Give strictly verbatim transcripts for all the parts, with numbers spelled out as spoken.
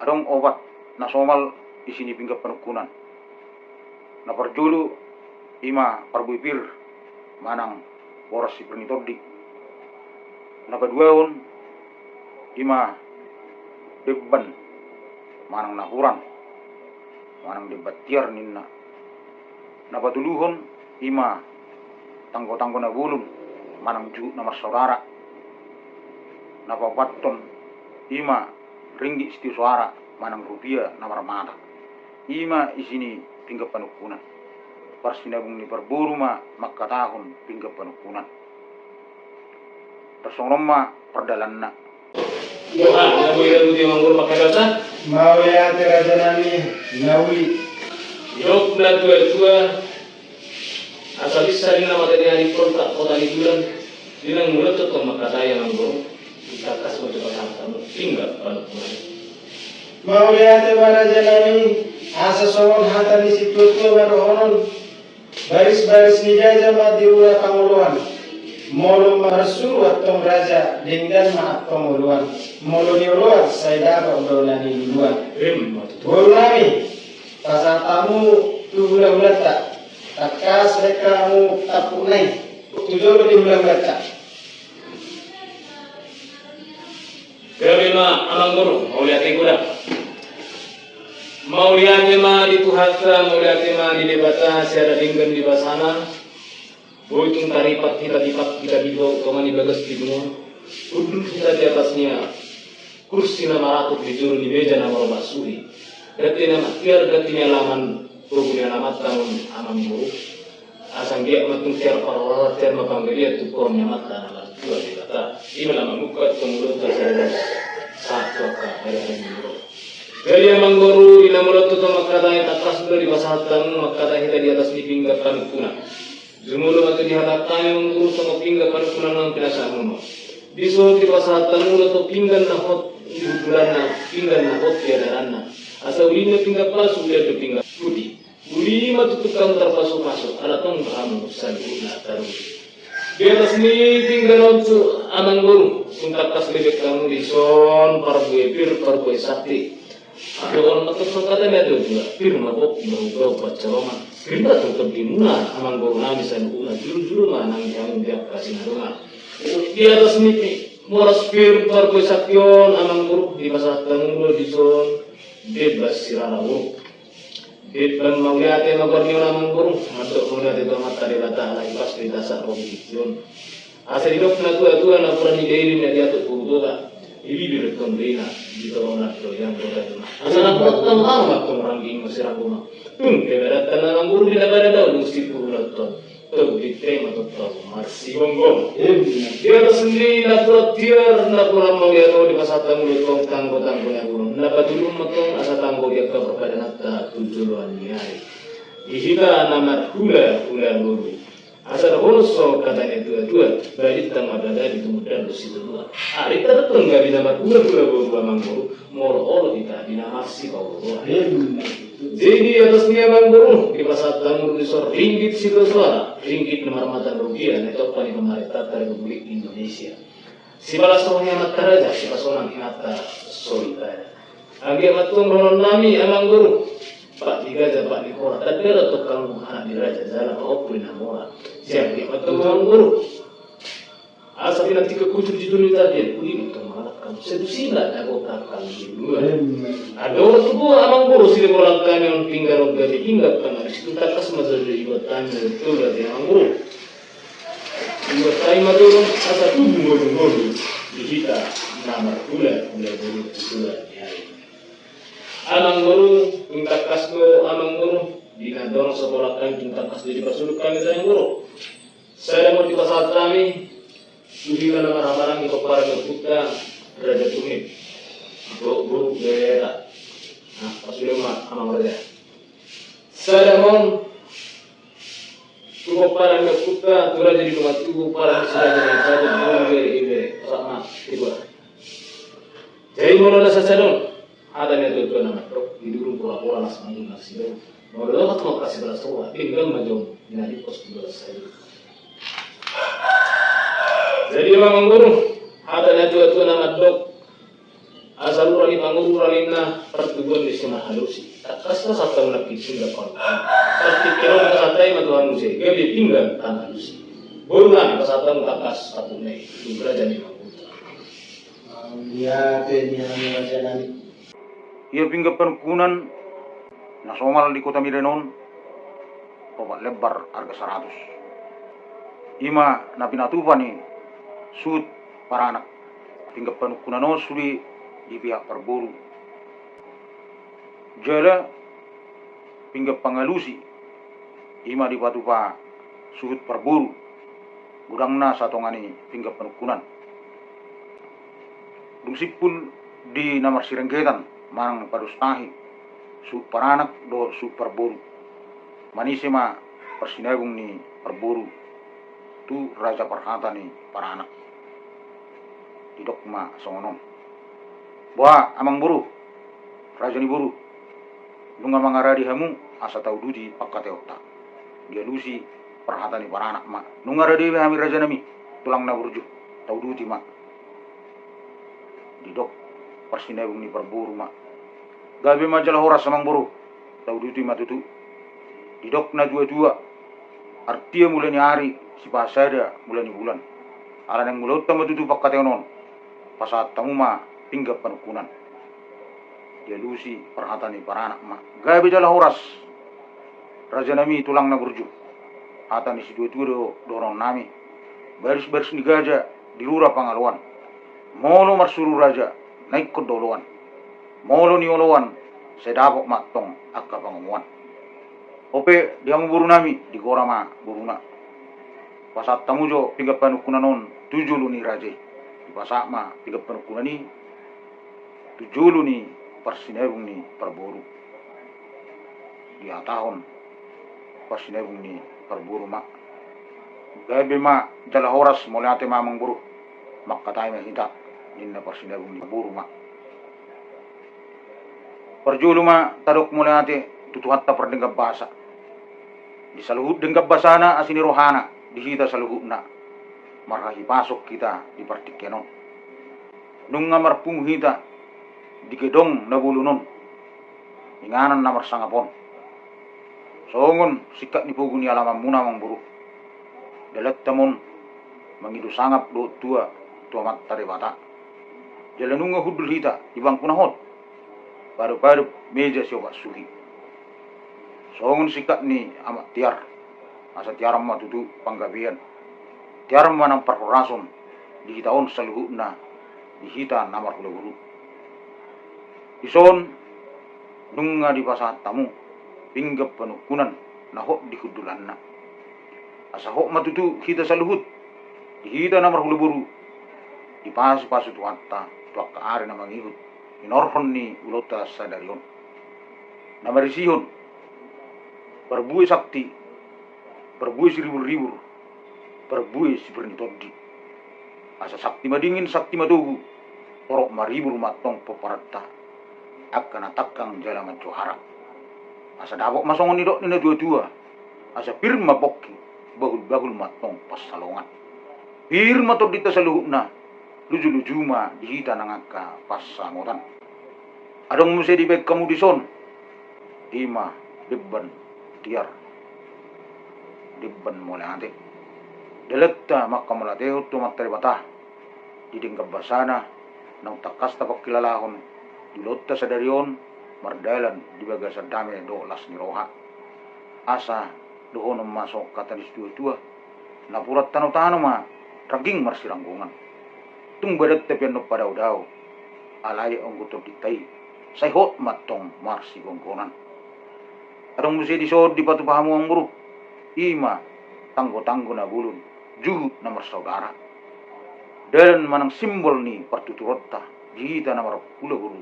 Adong opat na somal isi ni pinggan panungkunan. Na parjolo i ma parbue pir manang boras si pir ni tondi. Na paduahon i ma demban manang napuran manang demban tiar ninna. Na patoluhon i ma tanggotanggo na bolon manang juhut na marsaudara. Na paopathon i ma ringgit sitio soara manang rupia na marmata. I ma isi ni pinggan panungkunan. Parsinabung ni parboru ma mangkatahon pinggan panungkunan. Tarsongon on ma pardalananna. Doa na boi rabu di amang boru mangkatahon. Mauliate raja nami, na uli. Didok na tuatua, asa bisa ninna mata ni ari, poltak hota ni bulan, di na molo tongtong mangkatai amang boru, ditangkas ma tu pasahatanmu pinggan panungkunan. Mauliate ma raja nami, asa songon hata ni situatua ma dohonon, barisbaris ni jaja ma di rura pangoloan. Molo marsuru antong raja, denggan ma antong oloan. Molo nioloan, sai dapot do na niluluan. Boru nami, pasahat hamu tu hulahulanta. Tangkas baen hamu tampukna i tu jolo ni hulahulanta. Gabe ma amang boru, mauliate godang. Mauliate ma di Tuhanta, mauliate ma di Debata, siala denggan di basana. Boi tung taripat hita di pat hita di ho, tonga ni bagas di gumon. Hundul hita di atas ni kursi na maratup di jolo ni meja na maromasuhi. Ganti na matiar, ganti ni alaman, togu ni alaman tangon amang boru. Asa anggiat ma tung tiar parhorasan, tiar ma panggalian tu korom ni Amanta na martua Debata. I ma na mamungka tu mangulon ta saluhut sahat tu angka ari-ari ni mangolu. Jadi amang boru, di na molo tongtong mangkatai, tangkas do dipasahat hamu mangkatai hita di atas ni pinggan panungkunan. Jumolo ma tu dihatahon hami amang boru songon pinggan panungkunan na pinasahat hamu. Dison dipasahat hamu do tong pinggan na hot di hundulanna, pinggan na hot di adaranna. Asa uli ni pinggan pasu, uli do pinggan pudi. Uli ma tutu hamu tarpasupasu, ala tong do hamu saluhutna taruli. Di atas ni pinggan on tu amang boru, tung tangkas lebek hamu dison parbue pir, parbue sakti. Adong on ma tong songon hata ni natuatua, pir ma pongki, ma hugau pansalongan. Pir ma tong tondimuna amang boru nami saluhutna, jurujuru ma nang di hamu di angka sinadongan. Di atas ni pi-, boras pir parbue sakti on amang boru, dipasahat hamu do dison demban sirara uruk. Demban mauliate ma goar ni on amang boru, mandok mauliate tu Amanta Debata ala hipas do hita sahat ro di tingki on. Asa didok natuatua, napuran ni dairi na diatuk boru Toga, di bibir tondina, di tolonan do ianggota jolma. Asa napuran tong hamu ma tong rangging masirangkuman. Tung pe badanta amang boru di na badanta dung simpul ulang tong. Tong di pe ma tong tong marsigonggong. Di atas ni napuran tiar, napuran mauliate on dipasahat hamu do tong tanggotanggo na bolon. Na patoluhon ma tong asa tanggo di angka parpadananta tu joloan ni ari. Di hita na marhulahula boru. Asa dohonon songon hata ni natuatua, badinta ma dada di tumundalhon situtua. Ari tadok tong gabe na marhulahula boru amang boru, molo olo hita di na marsipaolooloan. Jadi atas ni amang boru, dipasahat hamu do dison ringgit sitio soara, ringgit na marmata rupia, na ditompa ni pamarentanta Republik Indonesia. Sibalas roha ni amanta raja, sipasonang inanta soripada. Anggiat ma tong dohonon nami amang boru, pat ni gaja, pat ni hora, tanda do tong hamu anak ni raja, jala pahompu ni na mora. Sai anggiat ma tong amang boru. Asa pinantikhon hujur di jolo ni tapian, uli ma tong mangalangka. Sai tu sila na gok hamu di luar. Adong do tubu amang boru, silehon hami on pinggan on gabe pinggan pangalusi, tung tangkas ma jolo dibuat hami na tolu ate amang boru. Dibuat hami ma tolu asa tubu ngolu-ngolu di hita na marhulahula boru tu joloan ni ari. Amang boru, tung tangkas do amang boru, di na dorong sapola hami tung tangkas do dipasuluk hami amang boru. Sada ma on dipasahat hami tu hita na marhahamaranggi pomparan ni ompunta Raja Tumit. Boru Gayara. Nah, pasude ma amang raja. Sada ma on tu pomparan ni ompunta tu raja di Lumatubu, pomparan ni si raja na saja, boru Gayara, ibere. Pasahat ma, tiba. Jadi molo na sasada on, hata ni natuatua na mandok, di durung pora-pora las mangula na sidok. Molo dohot ma angka sibalas roha, denggan ma jom, di na dipos di balas sayu. Jadi amang boru, hata ni natuatua na mandok, Asa lura ni pangurura ninna partubuan ni si Mahalusi. Tangkas pasahat hamu nangkin pinggan panungkunan. Partingkian on pasahat hami ma tu hamu muse, gabe pinggan pangalusi. Boru nami, pasahat hamu tangkas patunai tu raja ni amangboru. Ia pe ni hami raja nami. Ia pinggan panungkunan na somal di Kota Medan on, opat lembar arga saratus. I ma na pinatupa ni suhut paranak. Pinggan panungkunan on sude di pihak parboru. Jala pinggan pangalusi, i ma dipatupa suhut parboru, godangna satonga ni pinggan panungkunan. Dung simpul di na marsirenggetan manang padostahi suhut paranak dohot suhut parboru, manise ma parsinabung ni parboru tu raja parhata ni paranak. Didok ma songon on: Boha, amangboru, raja ni boru, nunga mangaradi hamu asa tauduti pangkataionta. Dialusi parhata ni paranak ma: Nunga rade be hami raja nami, tulang na burju, tauduti ma. Didok parsinabung ni parboru ma: Gabe ma jala horas, amangboru, tauduti ma tutu. Didok natuatua: Artia mula ni ari, sipasada mula ni bulan. Ala naeng mulaonta ma tutu pangkataion on, pasahat hamu ma pinggan panungkunan. Dialusi parhata ni paranak ma: Gabe jala horas, raja nami, tulang na burju. Hata ni situatua do dohonon nami: Barisbaris ni gaja di rura pangaloan. Molo marsuru raja na ingkon do oloan. Molo nioloan, sai dapot ma antong angka pangomoan. Ope, di hamu boru nami, digora ma boruna. Pasahat hamu jo pinggan panungkunan on tu jolo ni raja i. Dipasahat ma pinggan panungkunan i tu jolo ni parsinabung ni parboru. Dihatahon parsinabung ni parboru ma: Gabe ma jala horas, mauliate ma, amangboru. Mangkatai ma hita, ninna parsinabung ni parboru ma. Parjolo ma tadok mauliate tu Tuhanta pardenggan basa. Di saluhut denggan basana, asi ni rohana di hita saluhutna, marhahipason hita di partingkian on. Nunga marpungu hita di gedong na bolon on, inganan na marsangap on. Songon singkat ni pogu ni alamanmuna, amangboru, dalanta ma on mangido sangap dohot tua tu Amanta Debata. Jala nunga hundul hita di bangku na hot, padopadopi meja siopat suhi. Songon singkat ni amak tiar, asa tiar ma tutu panggabean, tiar ma nang parhorason di hita on saluhutna, di hita na marhula boru. Dison nunga dipasahat hamu pinggan panungkunan na hot di hundulanna. Asa hot ma tutu hita saluhut, di hita na marhula boru, dipasupasu Tuhanta tu angka ari na mangihut hinorhon ni ulaonta sadari on, na marisihon parbue sakti, parbue siriburribur, parbue sipir ni tondi. Asa sakti madingin, sakti matogu, torop maribur ma antong pomparanta, angka na tangkang jala manjohara. Asa dapot ma songon nidok ni natuatua: Asa pir ma pongki, bahulbahul ma antong pansalongan. Pir ma tondinta saluhutna, lujuluju ma di hita nang angka pansamotan. Adong muse dibaen hamu dison, i ma demban tiar, demban mauliate. Dalanta manghamauliatehon tu Amanta Debata di denggan basana naung tangkas tapangkilalahon di ulaonta sadari on mardalan di bagasan dame dohot las ni roha. Asa dohonon ma songon hata ni situatua: Napuran tanotano ma rangging marsiranggongan. Tung badanta pe annon padaodao, alai anggo tondinta i sai hot ma antong marsigomgoman. Adong muse dison dipatupa hamu, amangboru, i ma tanggotanggo na bolon, juhut na marsaudara. Dalan manang simbol ni partuturonta di hita na marhula boru.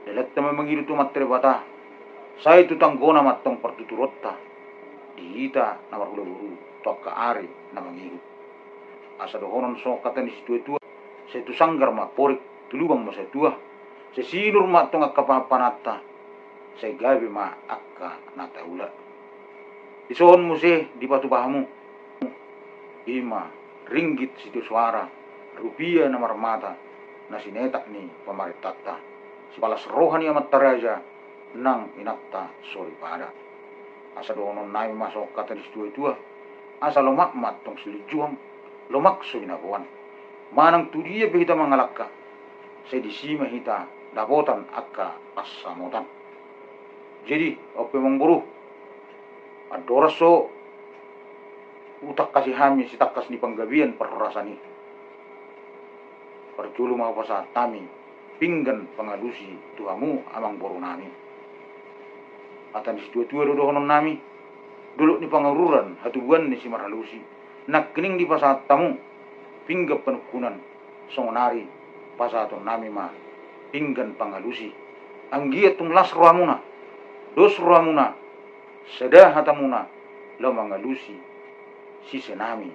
Dalanta ma mangido tu Amanta Debata, sai tu tanggona ma antong partuturonta di hita na marhula boru tu angka ari na mangihut. Asa dohonon songon hata ni situatua: Sai tu sanggar ma porik, tu lubang ma sai tuah. Sai sinur ma antong angka pahanpahananta, sai gabe ma angka na taula. Dison muse dipatupa hamu, i ma ringgit sitio suara, rupia na marmata, na sinetak ni pamarentanta, sipalas roha ni amanta raja nang inanta soripada. Asa dohononnami ma songon hata ni situatua: Asa lomak ma antong silinjuang, lomak so binaboan. Manang tu dia pe hita mangalangka, sai disi ma hita dapotan angka pansamotan. Jadi on pe, amangboru, andorang so hutangkasi hami sitangkas ni panggabean parhorasan i, parjolo ma hupasahat hami pinggan pangalusi tu hamu, amangborunami. Hata ni situatua do dohononnami: Dolok ni pangururan, hatubuan ni simarhalusi. Nangkining dipasahat hamu pinggan panungkunan, songon ari pasahatonnami ma pinggan pangalusi. Anggiat tung las rohamuna, dos rohamuna, sada hatamuna laho mangalusi sisenami